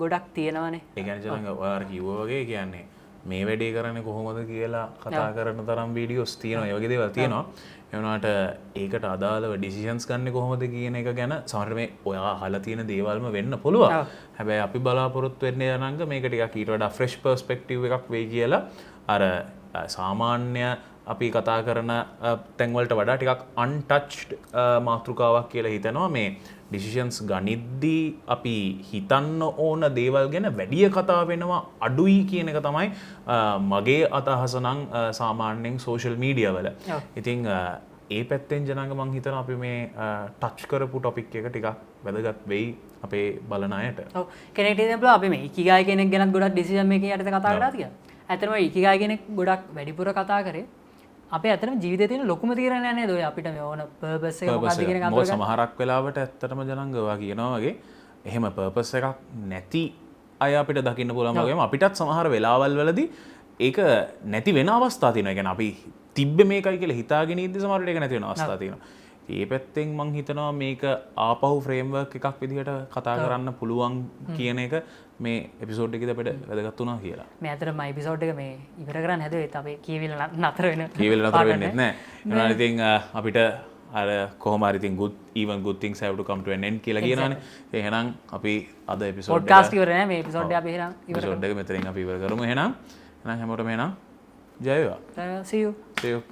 ගොඩක් තියෙනවනේ. ඒ කියන්නේ ජනංග ඔයා අර කිව්වා වගේ කියන්නේ මේ වැඩේ කරන්නේ කොහොමද කියලා කතා කරන තරම් වීඩියෝස් තියෙනවා. ඒ වගේ දේවල් තියෙනවා. ඒ වුණාට ඒකට අදාළව ඩිසිෂන්ස් ගන්න කොහොමද කියන එක ගැන සමහර මේ ඔයා අහලා තියෙන දේවල්ම වෙන්න පුළුවන්. හැබැයි අපි බලාපොරොත්තු වෙන්නේ ජනංග මේක ටිකක් ඊට වඩා ෆ්‍රෙෂ් පර්ස්පෙක්ටිව් එකක් වෙයි කියලා. අර සාමාන්‍ය අපි කතා කරන තැන්වලට වඩා ටිකක් අන්ටච්ඩ් මාතෘකාවක් කියලා හිතනවා. මේ ඩිසිෂන්ස් ගනිද්දී අපි හිතන්න ඕන දේවල් ගැන වැඩිය කතා වෙනවා අඩුයි කියන එක තමයි මගේ අදහස නම් සාමාන්‍යයෙන් සෝෂල් මීඩියා වල. ඉතින් ඒ පැත්තෙන් ජනාංග මං හිතනවා අපි මේ ටච් කරපු ටොපික් එක ටිකක් වැදගත් වෙයි අපේ බලන අයට. ඔව්. කෙනෙක්ට හිතන්න පුළුවන් අපි මේ ඉකිගායි කෙනෙක් ගැනත් ගොඩක් ඩිසිෂන් මේකින් යටතේ කතා කරලා කියලා. ඇත්තටම ඉකිගායි කෙනෙක් ගොඩක් වැඩිපුර කතා කරේ අපේ ඇත්තටම ජීවිතේ තියෙන ලොකුම තීරණයක් නේද ඔය අපිට මේ ඕන පර්පස් එක මොකක්ද කියන එක මොකද සමහරක් වෙලාවට ඇත්තටම ජනංග ඔයා කියනවා වගේ එහෙම පර්පස් එකක් නැති අය අපිට දකින්න පුළුවන් වගේම අපිටත් සමහර වෙලාවල් වලදී ඒක නැති වෙන අවස්ථා තියෙනවා. ඒ කියන්නේ අපි තිබ්බේ මේකයි කියලා හිතාගෙන ඉද්දි සමහර වෙලට ඒක නැති වෙන අවස්ථා තියෙනවා. ඒ පැත්තෙන් මං හිතනවා මේක ආපහු ෆ්‍රේම්වර්ක් එකක් විදිහට කතා කරන්න පුළුවන් කියන එක මේ එපිසෝඩ් එකේදී අපිට වැදගත් වුණා කියලා. මේ අතරම එපිසෝඩ් එක මේ ඉවර කරන්න හැදුවේ ඒත් අපේ කියවිලා නතර වෙන කියවිලා නතර වෙන්නෙත් නෑ. ඒ වුණාට ඉතින් අපිට අර කොහොම හරි ඉතින් good even good things have to come to an end කියලා කියනවනේ. ඉතින් එහෙනම් අපි අද එපිසෝඩ් එක පොඩ්කාස්ට් ඉවර නෑ, මේ එපිසෝඩ් එක අපි එහෙනම් ඉවර එපිසෝඩ් එක මෙතනින් අපි ඉවර කරමු. එහෙනම් හැමෝටම එහෙනම් ජය වේවා. See you. See you.